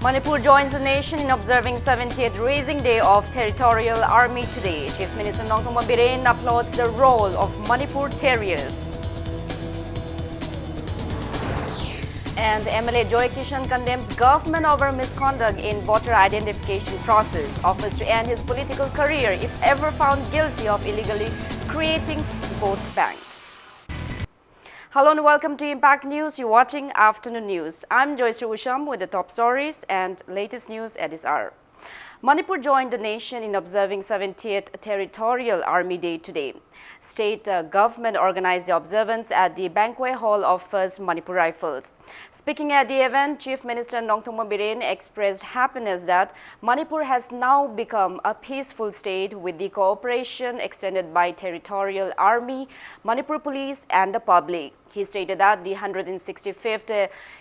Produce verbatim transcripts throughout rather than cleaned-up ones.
Manipur joins the nation in observing seventieth Raising Day of Territorial Army today. Chief Minister Nongthombam Biren applauds the role of Manipur Terriers. And M L A Joy Kishan condemns government over misconduct in voter identification process, offers to end his political career if ever found guilty of illegally creating vote bank. Hello and welcome to Impact News. You're watching Afternoon News. I'm Joyce Usham with the top stories and latest news at this hour. Manipur joined the nation in observing seventieth Territorial Army Day today. State uh, government organized the observance at the banquet hall of First Manipur Rifles. Speaking at the event, Chief Minister Nongthombam Biren expressed happiness that Manipur has now become a peaceful state with the cooperation extended by Territorial Army, Manipur Police and the public. He stated that the one hundred sixty-fifth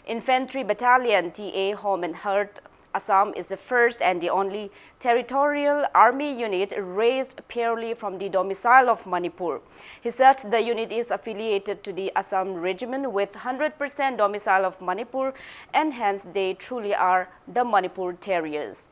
Infantry Battalion, T A, Home and Hearth, Assam is the first and the only Territorial Army unit raised purely from the domicile of Manipur. He said the unit is affiliated to the Assam Regiment with one hundred percent domicile of Manipur, and hence they truly are the Manipur Terriers.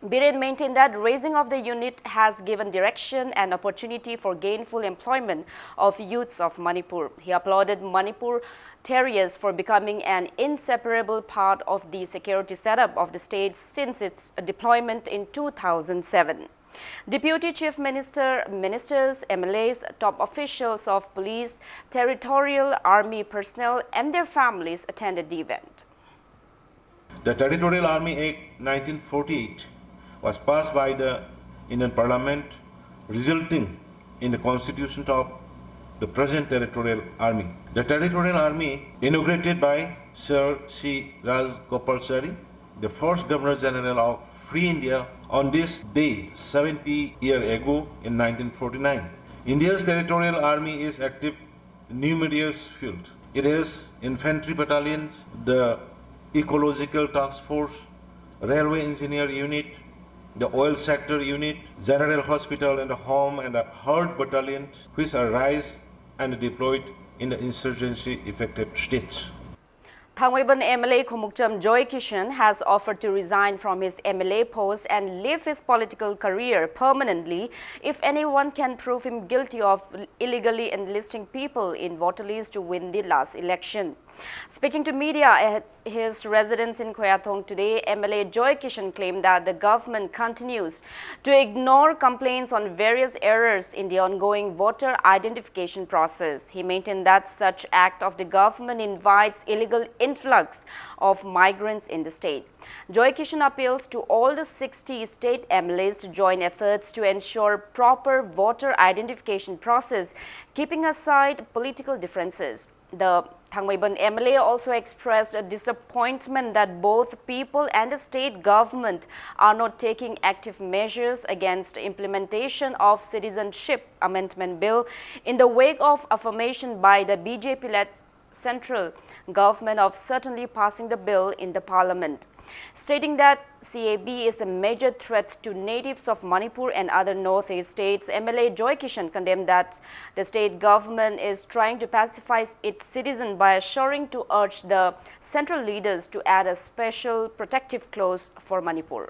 Biren maintained that raising of the unit has given direction and opportunity for gainful employment of youths of Manipur. He applauded Manipur Terriers for becoming an inseparable part of the security setup of the state since its deployment in two thousand seven. Deputy Chief Minister, ministers, M L As, top officials of police, territorial army personnel, and their families attended the event. The Territorial Army Act nineteen forty-eight was passed by the Indian Parliament, resulting in the constitution of the present Territorial Army. The Territorial Army, inaugurated by Sir C Rajagopalachari, the first Governor General of Free India, on this day seventy years ago in nineteen forty-nine. India's Territorial Army is active numerous fields. It has infantry battalions, the ecological task force, railway engineer unit, the oil sector unit, general hospital and home and hearth battalions, which are raised and deployed in the insurgency affected states. Thangmeiban M L A Khomokcham Joy Kishan has offered to resign from his M L A post and leave his political career permanently if anyone can prove him guilty of illegally enlisting people in voter list to win the last election. Speaking to media at his residence in Khoya Thong today, M L A Joy Kishan claimed that the government continues to ignore complaints on various errors in the ongoing voter identification process. He maintained that such act of the government invites illegal influx of migrants in the state. Joy Kishan appeals to all the sixty state M L As to join efforts to ensure proper voter identification process, keeping aside political differences. The Thangmeiban M L A also expressed a disappointment that both people and the state government are not taking active measures against implementation of Citizenship Amendment Bill in the wake of affirmation by the B J P-led central government of certainly passing the bill in the parliament. Stating that C A B is a major threat to natives of Manipur and other northeast states, M L A Joy Kishan condemned that the state government is trying to pacify its citizen by assuring to urge the central leaders to add a special protective clause for Manipur.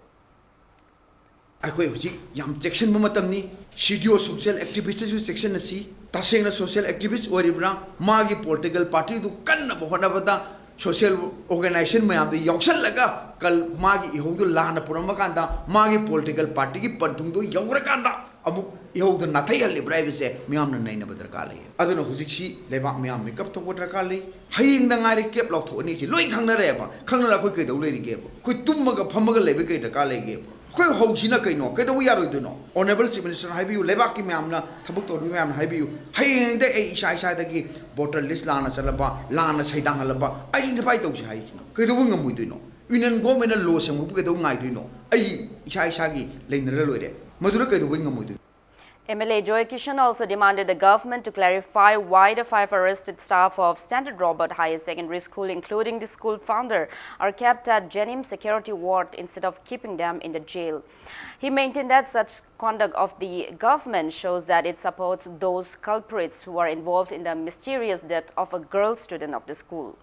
ꯑꯩꯈꯣꯏ ꯍꯧꯖꯤꯛ ꯌꯥꯝ ꯆꯦꯛꯁꯤꯟꯕ ꯃꯇꯝꯅꯤ꯫ ꯁꯤ ꯗꯤ ꯑꯣ social ꯑꯦꯛꯇꯤꯚꯤꯁꯇꯁꯨ ꯆꯦꯛꯁꯤꯟꯅꯁꯤ꯫ ꯇꯁꯦꯡꯅ social ꯑꯦꯛꯇꯤꯚꯤꯁ ꯑꯣꯏꯔꯤꯕ꯭ꯔꯥ? ꯃꯥꯒꯤ political ꯄꯥꯔꯇꯤꯗꯨ ꯀꯟꯅꯕ ꯍꯣꯠꯅꯕꯗ ꯁꯣꯁꯤꯌꯦꯜ ꯑꯣꯔꯒꯅꯥꯏꯖꯦꯁꯟ ꯃꯌꯥꯝꯗ ꯌꯥꯎꯁꯜꯂꯒ ꯀꯜ-, ꯃꯥꯒꯤ ꯏꯍꯧꯗꯨ ꯂꯥꯟꯅ ꯄꯨꯔꯝꯃꯀꯥꯟꯗ ꯃꯥꯒꯤ ꯄꯣꯂꯤꯇꯤꯀꯦꯜ ꯄꯥꯔꯇꯤꯒꯤ ꯄꯟꯊꯨꯡꯗꯨ ꯌꯧꯔꯀꯥꯟꯗ ꯑꯃꯨꯛ ꯏꯍꯧꯗꯨ ꯅꯥꯊꯩꯍꯜꯂꯤꯕ꯭ꯔꯥ ꯍꯥꯏꯕꯁꯦ ꯃꯤꯌꯥꯝꯅ ꯅꯩꯅꯕ ꯗꯔꯀꯥꯔ ꯂꯩ꯫ ꯑꯗꯨꯅ ꯍꯧꯖꯤꯛꯁꯤ ꯂꯩꯕꯥꯛ ꯃꯤꯌꯥꯝ ꯃꯤꯀꯞ ꯊꯣꯛꯄ ꯗꯔꯀꯥꯔ ꯂꯩ꯫ ꯍꯌꯦꯡꯗ ꯉꯥꯏꯔꯦ ꯀꯦꯞ ꯂꯥꯎꯊꯣꯛꯑꯅꯤ꯫ ꯁꯤ ꯂꯣꯏ ꯈꯪꯅꯔꯦꯕ꯫ ꯈꯪꯅꯔ ꯑꯩꯈꯣꯏ ꯀꯩꯗꯧ ꯂꯩꯔꯤꯒꯦꯕ? ꯑꯩꯈꯣꯏ ꯇꯨꯝꯃꯒ ꯐꯝꯃꯒ ꯂꯩꯕ ꯀꯩ ꯗꯔꯀꯥꯔ ꯂꯩꯒꯦꯕ? ꯑꯩꯈꯣꯏ ꯍꯧꯁꯤꯅ ꯀꯩꯅꯣ? ꯀꯩꯗꯧꯕ ꯌꯥꯔꯣꯏꯗꯣꯏꯅꯣ? ꯑꯣꯅꯔꯦꯕꯜ ꯆꯤꯐ ꯃꯤꯅꯤꯁꯇꯔꯅ ꯍꯥꯏꯕꯤꯌꯨ, ꯂꯩꯕꯥꯛꯀꯤ ꯃꯌꯥꯝꯅ, ꯊꯕꯛ ꯇꯧꯔꯤꯕ ꯃꯌꯥꯝꯅ ꯍꯥꯏꯕꯤꯌꯨ, ꯍꯌꯦꯡꯗ ꯑꯩ ꯏꯁꯥ ꯏꯁꯥꯗꯒꯤ ꯚꯣꯇꯔ ꯂꯤꯁ ꯂꯥꯟꯅ ꯆꯠꯂꯝꯕ, ꯂꯥꯟꯅ ꯁꯩꯗꯥꯡꯍꯜꯂꯝꯕ, ꯑꯥꯏꯗꯦꯟꯇꯤꯐꯥꯏ ꯇꯧꯁꯤ ꯍꯥꯏꯁꯤꯅ ꯀꯩꯗꯧꯕ ꯉꯝꯃꯣꯏꯗꯣꯏꯅꯣ? ꯌꯨꯅꯤꯌꯟ ꯒꯣꯔꯃꯦꯟꯅ ꯂꯣ ꯁꯦꯝꯃꯛꯄ ꯀꯩꯗꯧ ꯉꯥꯏꯗꯣꯏꯅꯣ? ꯑꯩ ꯏꯁꯥ ꯏꯁꯥꯒꯤ ꯂꯩꯅꯔ ꯂꯣꯏꯔꯦ꯫ ꯃꯗꯨꯗ ꯀꯩꯗꯧꯕꯩ ꯉꯝꯃꯣꯏꯗꯣꯏꯅꯣ? M L A Joy Kishan also demanded the government to clarify why the five arrested staff of Standard Robert Higher Secondary School, including the school founder, are kept at Jenim Security Ward instead of keeping them in the jail. He maintained that such conduct of the government shows that it supports those culprits who are involved in the mysterious death of a girl student of the school.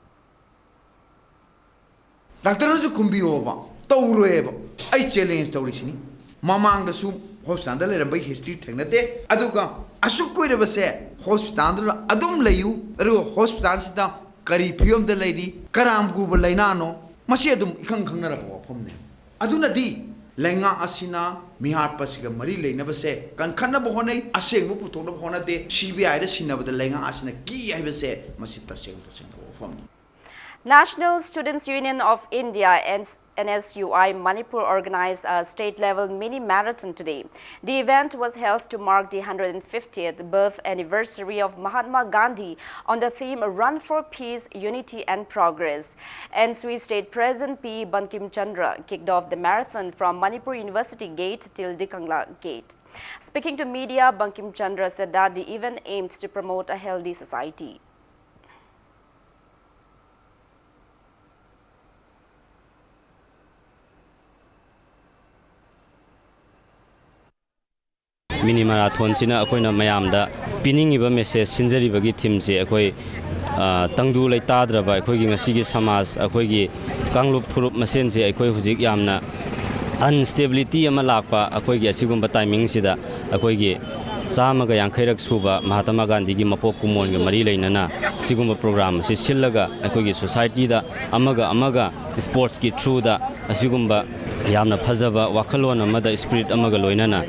ꯗꯥꯛꯇꯔꯅꯁꯨ ꯈꯨꯝꯕꯤꯌꯣꯕ, ꯇꯧꯔꯣꯏꯕ꯫ ꯑꯩ challenge ꯇꯧꯔꯤꯁꯤꯅꯤ꯫ ꯃꯃꯥꯡꯗꯁꯨ ꯍꯣꯁꯄꯤꯇꯥꯜꯗ ꯂꯩꯔꯝꯕꯒꯤ history ꯊꯦꯡꯅꯗꯦ꯫ ꯑꯗꯨꯒ ꯑꯁꯨꯛ ꯀꯨꯏꯔꯕꯁꯦ ꯍꯣꯁꯄꯤꯇꯥꯜꯗꯨꯗ ꯑꯗꯨꯝ ꯂꯩꯌꯨ, ꯑꯗꯨꯒ ꯍꯣꯁꯄꯤꯇꯥꯜꯁꯤꯗ ꯀꯔꯤ ꯐꯤꯕꯝꯗ ꯂꯩꯔꯤ, ꯀꯔꯥꯝ ꯀꯨꯕ ꯂꯥꯏꯅꯥꯅꯣ, ꯃꯁꯤ ꯑꯗꯨꯝ ꯏꯈꯪ ꯈꯪꯅꯔꯕ ꯋꯥꯐꯝꯅꯤ꯫ ꯑꯗꯨꯅꯗꯤ ꯂꯩꯉꯥꯛ ꯑꯁꯤꯅ ꯃꯤꯍꯥꯠꯄꯁꯤꯒ ꯃꯔꯤ ꯂꯩꯅꯕꯁꯦ ꯀꯟꯈꯠꯅꯕ ꯍꯣꯠꯅꯩ, ꯑꯁꯦꯡꯕ ꯄꯨꯊꯣꯛꯅꯕ ꯍꯣꯠꯅꯗꯦ꯫ ꯁꯤ ꯕꯤ ꯑꯥꯏꯗ ꯁꯤꯟꯅꯕꯗ ꯂꯩꯉꯥꯛ ꯑꯁꯤꯅ ꯀꯤ ꯍꯥꯏꯕꯁꯦ ꯃꯁꯤ ꯇꯁꯦꯡ ꯇꯁꯦꯡꯕ ꯋꯥꯐꯝꯅꯤ꯫ National Students' Union of India and N S U I Manipur organized a state-level mini marathon today. The event was held to mark the hundred fiftieth birth anniversary of Mahatma Gandhi on the theme Run for Peace, Unity and Progress. N S U I State President P Bankim Chandra kicked off the marathon from Manipur University Gate till Dikangla Gate. Speaking to media, Bankim Chandra said that the event aims to promote a healthy society. ꯃꯤꯅꯤ ꯃꯔꯥꯊꯣꯟꯁꯤꯅ ꯑꯩꯈꯣꯏꯅ ꯃꯌꯥꯝꯗ ꯄꯤꯅꯤꯡꯉꯤꯕ message, ꯁꯤꯟꯖꯔꯤꯕꯒꯤ ꯊꯤꯝꯁꯦ ꯑꯩꯈꯣꯏ, ꯑ, ꯇꯪꯗꯨ ꯂꯩꯇꯥꯗ꯭ꯔꯕ ꯑꯩꯈꯣꯏꯒꯤ ꯉꯁꯤꯒꯤ ꯁꯃꯥꯖ, ꯑꯩꯈꯣꯏꯒꯤ ꯀꯥꯡꯂꯨꯞ ꯐꯨꯔꯨꯞ ꯃꯁꯦꯟꯁꯦ ꯑꯩꯈꯣꯏ ꯍꯧꯖꯤꯛ ꯌꯥꯝꯅ ꯑꯟꯁꯇꯦꯕꯤꯂꯤꯇꯤ ꯑꯃ ꯂꯥꯛꯄ, ꯑꯩꯈꯣꯏꯒꯤ ꯑꯁꯤꯒꯨꯝꯕ ꯇꯥꯏꯃꯤꯡꯁꯤꯗ ꯑꯩꯈꯣꯏꯒꯤ ꯆꯥꯝꯃꯒ ꯌꯥꯡꯈꯩꯔꯛ ꯁꯨꯕ ꯃꯍꯥꯇꯃꯥ ꯒꯥꯟꯙꯤꯒꯤ ꯃꯄꯣꯛ ꯀꯨꯝꯑꯣꯟꯒ ꯃꯔꯤ ꯂꯩꯅꯅ ꯁꯤꯒꯨꯝꯕ ꯄ꯭ꯔꯣꯒ꯭ꯔꯥꯝ ꯑꯁꯤ ꯁꯤꯜꯂꯒ ꯑꯩꯈꯣꯏꯒꯤ ꯁꯣꯁꯥꯏꯇꯤꯗ ꯑꯃꯒ ꯑꯃꯒ ꯁ꯭ꯄꯣꯔꯠꯁꯀꯤ ꯊ꯭ꯔꯨꯗ ꯑꯁꯤꯒꯨꯝꯕ ꯌꯥꯝꯅ ꯐꯖꯕ ꯋꯥꯈꯜꯂꯣꯟ ꯑꯃꯗ ꯁ꯭ꯄꯤꯔꯤꯠ ꯑꯃꯒ ꯂꯣꯏꯅꯅ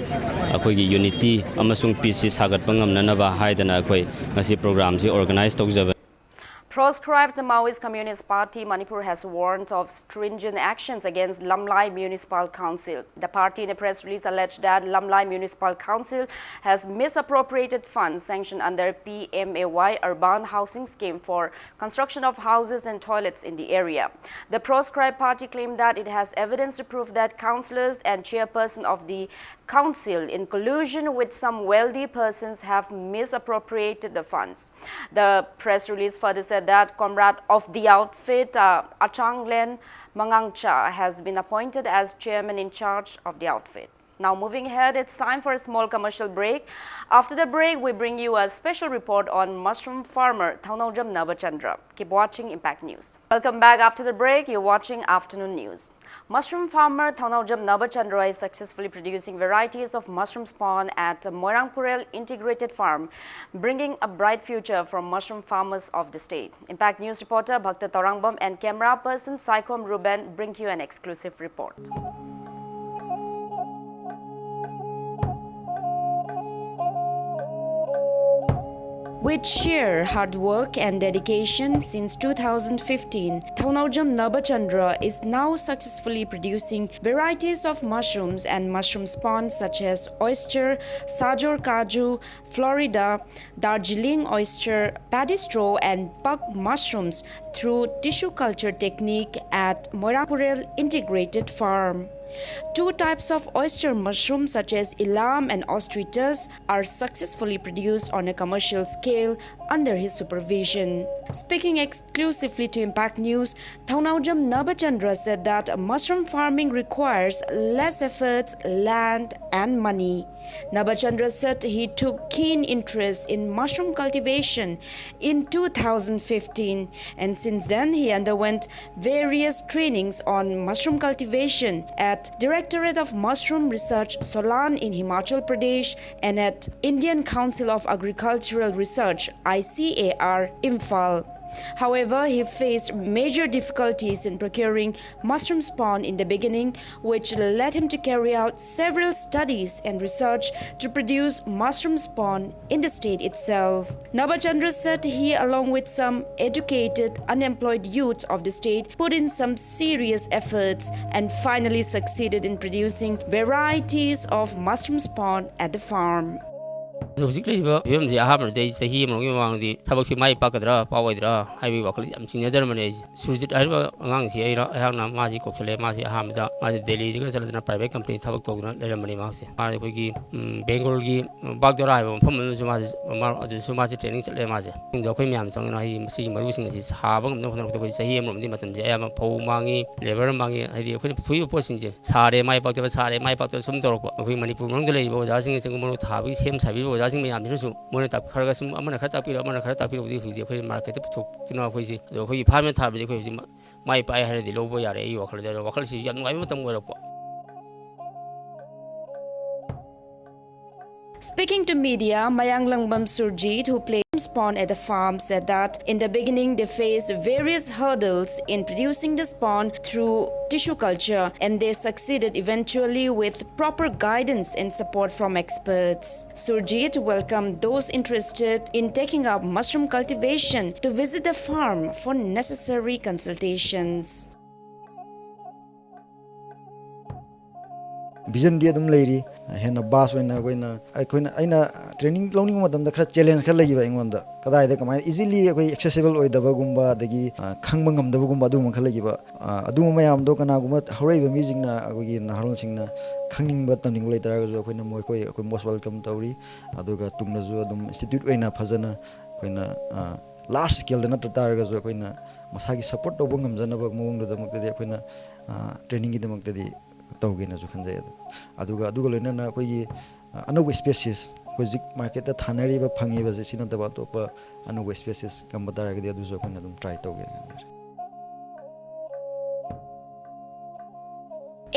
ꯑꯩꯈꯣꯏꯒꯤ ꯌꯨꯅꯤꯇꯤ ꯑꯃꯁꯨꯡ ꯄꯤꯁꯁꯤ ꯁꯥꯒꯠꯄ ꯉꯝꯅꯅꯕ ꯍꯥꯏꯗꯅ ꯑꯩꯈꯣꯏ ꯉꯁꯤ ꯄ꯭ꯔꯣꯒ꯭ꯔꯥꯝꯁꯤ ꯑꯣꯔꯒꯅꯥꯏꯖ ꯇꯧꯖꯕꯅꯤ꯫ Proscribed Maoist Communist Party Manipur has warned of stringent actions against Lamlai Municipal Council. The party, in a press release, alleged that Lamlai Municipal Council has misappropriated funds sanctioned under P M A Y urban housing scheme for construction of houses and toilets in the area. The Proscribed Party claimed that it has evidence to prove that councillors and chairperson of the council, in collusion with some wealthy persons, have misappropriated the funds. The press release further said that comrade of the outfit, uh, Achanglen Mangangcha, has been appointed as chairman in charge of the outfit. Now moving ahead, it's time for a small commercial break. After the break, we bring you a special report on mushroom farmer Thounaojam Nabachandra. Keep watching Impact News. Welcome back after the break. You're watching Afternoon News. Mushroom farmer Thounaojam Nabachandra is successfully producing varieties of mushroom spawn at Moirangpurel Integrated Farm, bringing a bright future for mushroom farmers of the state. Impact News reporter Bhakta Tarangbam and camera person Saikom Ruben bring you an exclusive report. With sheer hard work and dedication since two thousand fifteen, Thounaojam Nabachandra is now successfully producing varieties of mushrooms and mushroom spawn such as oyster, sajor kaju, Florida, Darjeeling oyster, paddy straw and bug mushrooms through tissue culture technique at Moirangpurel Integrated Farm. Two types of oyster mushrooms such as ilam and ostretus are successfully produced on a commercial scale under his supervision. Speaking exclusively to Impact News, Thounaojam Nabachandra said that mushroom farming requires less efforts, land and money. Nabachandra said he took keen interest in mushroom cultivation in two thousand fifteen, and since then he underwent various trainings on mushroom cultivation at Directorate of Mushroom Research, Solan in Himachal Pradesh, and at Indian Council of Agricultural Research, I C A R, Imphal. However, he faced major difficulties in procuring mushroom spawn in the beginning, which led him to carry out several studies and research to produce mushroom spawn in the state itself. Nabachandra said he, along with some educated, unemployed youths of the state, put in some serious efforts and finally succeeded in producing varieties of mushroom spawn at the farm. ꯑꯗꯣ ꯍꯧꯖꯤꯛ ꯂꯩꯔꯤꯕ ꯐꯤꯕꯝꯁꯤ ꯑꯍꯥꯟꯕꯗ ꯑꯩ ꯆꯍꯤ ꯑꯃꯒꯤ ꯃꯃꯥꯡꯗꯗꯤ ꯊꯕꯛꯁꯤ ꯃꯥꯏ ꯄꯥꯛꯀꯗ꯭ꯔꯥ ꯄꯥꯛꯑꯣꯏꯗ꯭ꯔꯥ ꯍꯥꯏꯕꯒꯤ ꯋꯥꯈꯜ ꯌꯥꯝ ꯆꯤꯡꯅꯖꯔꯝꯕꯅꯦ ꯑꯩꯁꯦ꯫ ꯁꯨꯔꯖꯤꯠ ꯍꯥꯏꯔꯤꯕ ꯑꯉꯥꯡꯁꯤ ꯑꯩꯅ ꯑꯩꯍꯥꯛꯅ ꯃꯥꯁꯤ ꯀꯧꯁꯜꯂꯦ꯫ ꯃꯥꯁꯤ ꯑꯍꯥꯟꯕꯗ ꯃꯥꯁꯤ ꯗꯦꯜꯂꯤꯗꯒ ꯆꯠꯂꯗꯅ private company ꯊꯕꯛ ꯇꯧꯗꯨꯅ ꯂꯩꯔꯝꯕꯅꯤ꯫ ꯃꯍꯥꯛꯁꯦ ꯃꯥꯁꯦ ꯑꯩꯈꯣꯏꯒꯤ ꯎꯝ, ꯕꯦꯡꯒꯣꯜꯒꯤ ꯕꯥꯒꯗꯣꯔꯥ ꯍꯥꯏꯕ ꯃꯐꯝ ꯑꯃꯗꯁꯨ ꯃꯥꯁꯦ ꯃꯥ-, ꯑꯗꯨꯁꯨ ꯃꯥꯁꯦ training ꯆꯠꯂꯦ꯫ ꯃꯥꯁꯦ ꯇꯨꯡꯗ ꯑꯩꯈꯣꯏ ꯃꯌꯥꯝ ꯆꯪꯗꯅ ꯍꯥꯏꯗꯤ ꯃꯁꯤꯒꯤ ꯃꯔꯨꯁꯤꯡ ꯑꯁꯤ ꯁꯥꯕ ꯉꯝꯅꯕ ꯍꯣꯠꯅꯔꯛꯄꯗ ꯑꯩꯈꯣꯏ ꯆꯍꯤ ꯑꯃꯔꯣꯝꯗꯤ ꯃꯇꯝꯁꯦ ꯑꯌꯥꯝꯕ ꯐꯧ ꯃꯥꯡꯉꯤ, labour ꯃꯥꯡꯉꯤ, ꯍꯥꯏꯗꯤ ꯑꯩꯈꯣꯏꯅ ꯄꯨꯊꯣꯛꯏꯕ ꯄꯣꯠꯁꯤꯡꯁꯦ ꯁꯥꯔꯦ ꯃꯥꯏ ꯄꯥꯛꯇꯕ, ꯁꯥꯔꯦ ꯃꯥꯏ ꯄꯥꯛꯇꯕ ꯁꯨꯝ ꯇꯧꯔꯛꯄ꯫ ꯑꯩꯈꯣꯏ ꯃꯅꯤꯄꯨꯔ ꯃꯅꯨꯡꯗ ꯂꯩꯔꯤꯕ ꯑꯣꯖꯥꯁꯤꯡ, ꯆꯦꯡꯀꯨꯞ ꯃꯔꯨ ꯊꯥꯕꯒꯤ ꯁꯦꯝ ꯁꯥꯕꯤꯔꯤꯕ ꯑꯣꯖꯥꯁꯤꯡ ꯃꯌꯥꯝꯁꯤꯅꯁꯨ ꯃꯣꯏꯅ ꯇꯥꯛ-, ꯈꯔ ꯈꯔ ꯁꯨꯝ ꯑꯃꯅ ꯈꯔ ꯇꯥꯛꯄꯤꯔꯣ, ꯑꯃꯅ ꯈꯔ ꯇꯥꯛꯄꯤꯔꯣ, ꯍꯧꯖꯤꯛ ꯍꯧꯖꯤꯛ ꯑꯩꯈꯣꯏ marketꯇ ꯄꯨꯊꯣꯛꯇꯨꯅ ꯑꯩꯈꯣꯏꯁꯤ, ꯑꯗꯣ ꯑꯩꯈꯣꯏꯒꯤ farmꯗ ꯊꯥꯕꯗꯤ ꯑꯩꯈꯣꯏ ꯍꯧꯖꯤꯛ ꯃ-, ꯃꯥꯏ ꯄꯥꯛꯑꯦ ꯍꯥꯏꯔꯗꯤ ꯂꯧꯕ ꯌꯥꯔꯦ꯫ ꯑꯩꯒꯤ ꯋꯥꯈꯜꯗ ꯑꯗꯣ ꯋꯥꯈꯜꯁꯤ ꯌꯥꯝ ꯅꯨꯡꯉꯥꯏꯕ ꯃꯇꯝ ꯑꯣꯏꯔꯛꯄ꯫ Speaking to media, Mayanglambam Surjit, who played spawn at the farm, said that in the beginning they faced various hurdles in producing the spawn through tissue culture, and they succeeded eventually with proper guidance and support from experts. Surjit welcomed those interested in taking up mushroom cultivation to visit the farm for necessary consultations. Visionꯗꯤ ꯑꯗꯨꯝ ꯂꯩꯔꯤ꯫ ꯍꯦꯟꯅ vast ꯑꯣꯏꯅ ꯑꯩꯈꯣꯏꯅ, ꯑꯩꯈꯣꯏꯅ, ꯑꯩꯅ training ꯂꯧꯅꯤꯡꯕ ꯃꯇꯝꯗ ꯈꯔ challenge ꯈꯔ ꯂꯩꯈꯤꯕ ꯑꯩꯉꯣꯟꯗ꯫ ꯀꯗꯥꯏꯗ ꯀꯃꯥꯏꯅ easily ꯑꯩꯈꯣꯏ accessible ꯑꯣꯏꯗꯕꯒꯨꯝꯕ, ꯑꯗꯒꯤ, ꯑ, ꯈꯪꯕ ꯉꯝꯗꯕꯒꯨꯝꯕ, ꯑꯗꯨꯒꯨꯝꯕ ꯈꯔ ꯂꯩꯈꯤꯕ꯫ ꯑ, ꯑꯗꯨꯒꯨꯝꯕ ꯃꯌꯥꯝꯗꯣ ꯀꯅꯥꯒꯨꯝꯕ ꯍꯧꯔꯛꯏꯕ ꯃꯤꯁꯤꯡꯅ, ꯑꯩꯈꯣꯏꯒꯤ ꯅꯍꯥꯔꯣꯜꯁꯤꯡꯅ ꯈꯪꯅꯤꯡꯕ, ꯇꯝꯅꯤꯡꯕ ꯂꯩꯇꯥꯔꯒꯁꯨ ꯑꯩꯈꯣꯏꯅ ꯃꯈꯣꯏ, ꯑꯩꯈꯣꯏ most welcome ꯇꯧꯔꯤ꯫ ꯑꯗꯨꯒ ꯇꯨꯡꯗꯁꯨ ꯑꯗꯨꯝ institute ꯑꯣꯏꯅ ꯐꯖꯅ ꯑꯩꯈꯣꯏꯅ, ꯑ, large scaleꯗ ꯅꯠꯇ ꯇꯥꯔꯒꯁꯨ ꯑꯩꯈꯣꯏꯅ ꯃꯁꯥꯒꯤ support ꯇꯧꯕ ꯉꯝꯖꯅꯕ ꯃꯑꯣꯡꯗꯨꯗꯃꯛꯇꯗꯤ ꯑꯩꯈꯣꯏꯅ, ꯑ, trainingꯒꯤꯗꯃꯛꯇꯗꯤ ꯇꯧꯒꯦꯅꯁꯨ ꯈꯟꯖꯩ꯫ ꯑꯗꯨ, ꯑꯗꯨꯒ, ꯑꯗꯨꯒ ꯂꯣꯏꯅꯅ ꯑꯩꯈꯣꯏꯒꯤ, ꯑ, ꯑꯅꯧꯕ species, ꯍꯧꯖꯤꯛ marketꯇ ꯊꯥꯅꯔꯤꯕ, ꯐꯪꯉꯤꯕꯁꯦ, ꯁꯤ ꯅꯠꯇꯕ ꯑꯇꯣꯞꯄ ꯑꯅꯧꯕ species ꯉꯝꯕ ꯇꯥꯔꯒꯗꯤ ꯑꯗꯨꯁꯨ ꯑꯩꯈꯣꯏꯅ ꯑꯗꯨꯝ try ꯇꯧꯒꯦꯅ ꯈꯟꯖꯔꯤ꯫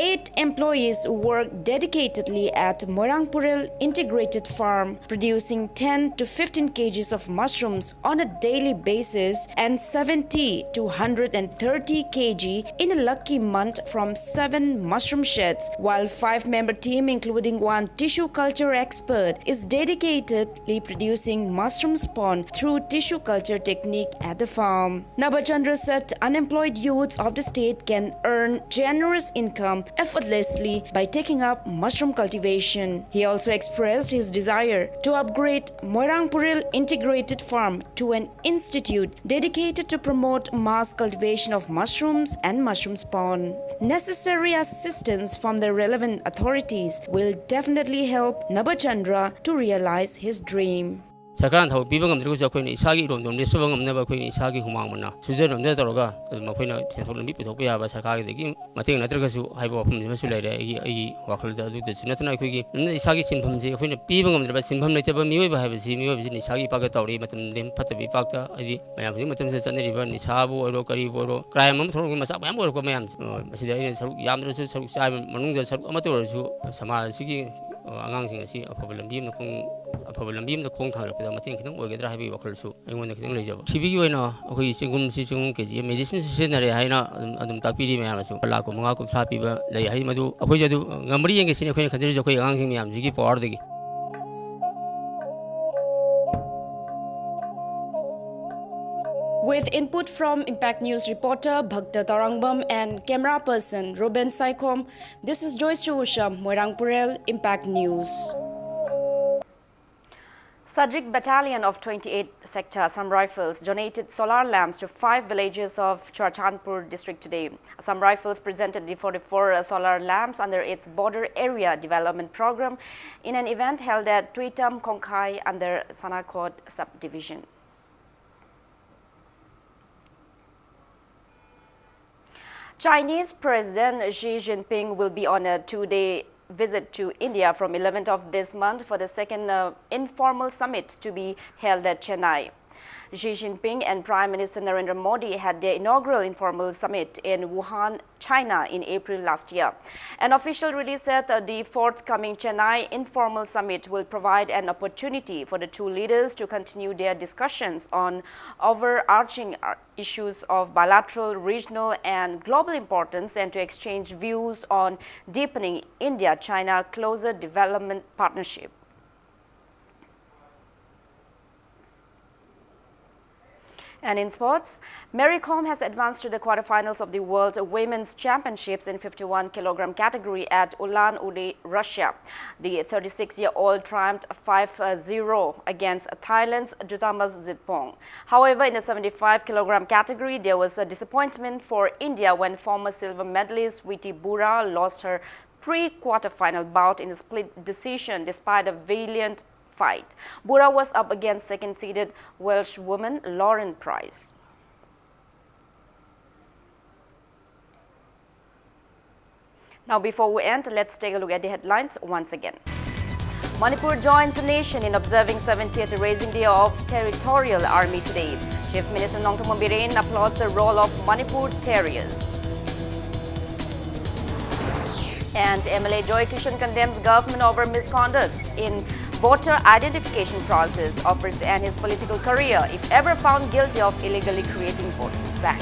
Eight employees work dedicatedly at Moirangpurel Integrated Farm, producing ten to fifteen kgs of mushrooms on a daily basis and seventy to one hundred thirty kg in a lucky month from seven mushroom sheds, while five-member team, including one tissue culture expert, is dedicatedly producing mushroom spawn through tissue culture technique at the farm. Nabachandra said unemployed youths of the state can earn generous income effortlessly by taking up mushroom cultivation. He also expressed his desire to upgrade Moirangpuril Integrated Farm to an institute dedicated to promote mass cultivation of mushrooms and mushroom spawn. Necessary assistance from the relevant authorities will definitely help Nabachandra to realize his dream. ꯁꯔꯀꯥꯔꯅ ꯊꯕꯛ ꯄꯤꯕ ꯉꯝꯗ꯭ꯔꯒꯁꯨ ꯑꯩꯈꯣꯏꯅ ꯏꯁꯥꯒꯤ ꯏꯔꯣꯝꯗꯣꯝꯗ ꯁꯨꯕ ꯉꯝꯅꯕ ꯑꯩꯈꯣꯏꯅ ꯏꯁꯥꯒꯤ ꯍꯨꯃꯥꯡ ꯃꯅꯥ ꯁꯨꯖꯔꯣꯝꯗ ꯇꯧꯔꯒ ꯑꯗꯨꯝ ꯑꯩꯈꯣꯏꯅ ꯁꯦꯟꯊꯣꯛ ꯂꯝꯕꯤ ꯄꯨꯊꯣꯛꯄ ꯌꯥꯕ ꯁꯔꯀꯥꯔꯒꯤꯗꯒꯤ ꯃꯇꯦꯡ ꯅꯠꯇ꯭ꯔꯒꯁꯨ ꯍꯥꯏꯕ ꯋꯥꯐꯝꯁꯤꯃꯁꯨ ꯂꯩꯔꯦ ꯑꯩꯒꯤ ꯑꯩꯒꯤ ꯋꯥꯈꯜꯗ꯫ ꯑꯗꯨꯗꯁꯨ ꯅꯠꯇꯅ ꯑꯩꯈꯣꯏꯒꯤ ꯑꯗꯨꯝ ꯏꯁꯥꯒꯤ ꯁꯤꯟꯐꯝꯁꯤ ꯑꯩꯈꯣꯏꯅ ꯄꯤꯕ ꯉꯝꯗ꯭ꯔꯕ, ꯁꯤꯟꯐꯝ ꯂꯩꯇꯕ ꯃꯤꯑꯣꯏꯕ ꯍꯥꯏꯕꯁꯤ ꯃꯤꯑꯣꯏꯕꯁꯤ ꯅꯤꯁꯥꯒꯤ ꯏꯄꯥꯛꯇ ꯇꯧꯔꯤ꯫ ꯃꯇꯝꯗꯤ ꯐꯠꯇꯕ ꯏꯄꯥꯛꯇ ꯍꯥꯏꯗꯤ ꯃꯌꯥꯝ ꯍꯧꯖꯤꯛ ꯃꯇꯝꯁꯤꯗ ꯆꯠꯅꯔꯤꯕ ꯅꯤꯁꯥꯕꯨ ꯑꯣꯏꯔꯣ ꯀꯔꯤꯕꯨ ꯑꯣꯏꯔꯣ, ꯀ꯭ꯔꯥꯏꯝ ꯑꯃ ꯊꯣꯛꯂꯛꯄ ꯃꯆꯥ ꯃꯌꯥꯝ ꯑꯣꯏꯔꯛꯄ ꯃꯌꯥꯝꯁꯦ, ꯑ, ꯃꯁꯤꯗ ꯑꯩꯅ ꯁꯔꯨꯛ ꯌꯥꯝꯗ꯭ꯔꯁꯨ ꯁꯔꯨꯛ ꯆꯥꯕ ꯃꯅꯨꯡꯗ ꯁꯔꯨꯛ ꯑꯃꯠꯇ ꯑꯣꯏꯔꯁꯨ ꯁꯃꯥꯖ ꯑꯁꯤꯒꯤ, ꯑ, ꯑꯉꯥꯡꯁꯤꯡ ꯑꯁꯤ ꯑꯐꯕ ꯂꯝꯕꯤ ꯑꯃꯗ ꯈꯣꯡ ꯑꯐꯕ ꯂꯝꯕꯤ ꯑꯃꯗ ꯈꯣꯡ ꯊꯥꯡꯒꯠꯂꯛꯄꯗ ꯃꯇꯦꯡ ꯈꯤꯇꯪ ꯑꯣꯏꯒꯗ꯭ꯔꯥ ꯍꯥꯏꯕꯒꯤ ꯋꯥꯈꯜꯁꯨ ꯑꯩꯉꯣꯟꯗ ꯈꯤꯇꯪ ꯂꯩꯖꯕ꯫ ꯁꯤꯕꯒꯤ ꯑꯣꯏꯅ ꯑꯩꯈꯣꯏꯒꯤ ꯆꯦꯡꯒꯨꯝꯁꯤ ꯆꯦꯡꯒꯨꯝ ꯀꯦ ꯖꯤ ꯃꯦꯗꯤꯁꯤꯟꯁꯨ ꯁꯤꯖꯤꯟꯅꯔꯦ ꯍꯥꯏꯅ ꯑꯗꯨꯝ, ꯑꯗꯨꯝ ꯇꯥꯛꯄꯤꯔꯤ꯫ ꯃꯌꯥꯝꯅꯁꯨ ꯂꯥꯈ ꯀꯨꯟꯃꯉꯥ ꯀꯨꯟꯊ꯭ꯔꯥ ꯄꯤꯕ ꯂꯩ ꯍꯥꯏ, ꯃꯗꯨ ꯑꯩꯈꯣꯏꯁꯨ ꯑꯗꯨ ꯉꯝꯕ꯭ꯔꯥ ꯌꯦꯡꯒꯦ ꯁꯤꯅꯤ ꯑꯩꯈꯣꯏꯅ ꯈꯟꯖꯔꯤꯁꯦ, ꯑꯩꯈꯣꯏ ꯑꯉꯥꯡꯁꯤꯡ ꯃꯌꯥꯝꯁꯤꯒꯤ ꯄꯋꯥꯔꯗꯒꯤ꯫ With input from Impact News reporter Bhakta Tarangbam and camera person Ruben Saikhom, this is Joyce Usha, Moirangpurel, Impact News. Sajik Battalion of twenty-eight Sector Assam Rifles donated solar lamps to five villages of Churachandpur district today. Assam Rifles presented the forty-four solar lamps under its Border Area Development Program in an event held at Tuitam Kongkhai under Sanakot subdivision. Chinese President Xi Jinping will be on a two-day visit to India from eleventh of this month for the second, uh, informal summit to be held at Chennai. Xi Jinping and Prime Minister Narendra Modi had their inaugural informal summit in Wuhan, China in April last year. An official release said that the forthcoming Chennai informal summit will provide an opportunity for the two leaders to continue their discussions on overarching, uh, issues of bilateral, regional, and global importance and to exchange views on deepening India-China closer development partnership. And in sports, Mary Kom has advanced to the quarterfinals of the World Women's Championships in fifty-one kilogram category at Ulan-Ude, Russia. The thirty-six-year-old triumphed five zero against Thailand's Juthamas Zitphong. However, in the seventy-five kilogram category, there was a disappointment for India when former silver medalist Sweety Bura lost her pre-quarterfinal bout in a split decision despite a valiant fight. Bura was up against second-seeded Welsh woman Lauren Price. Now, before we end, let's take a look at the headlines once again. Manipur joins the nation in observing seventieth Raising Day of Territorial Army today. Chief Minister Nongthymmon Biren applauds the role of Manipur terriers. And M L A Joy Kishan condemns government over misconduct in voter identification process, offers to end his political career if ever found guilty of illegally creating vote bank.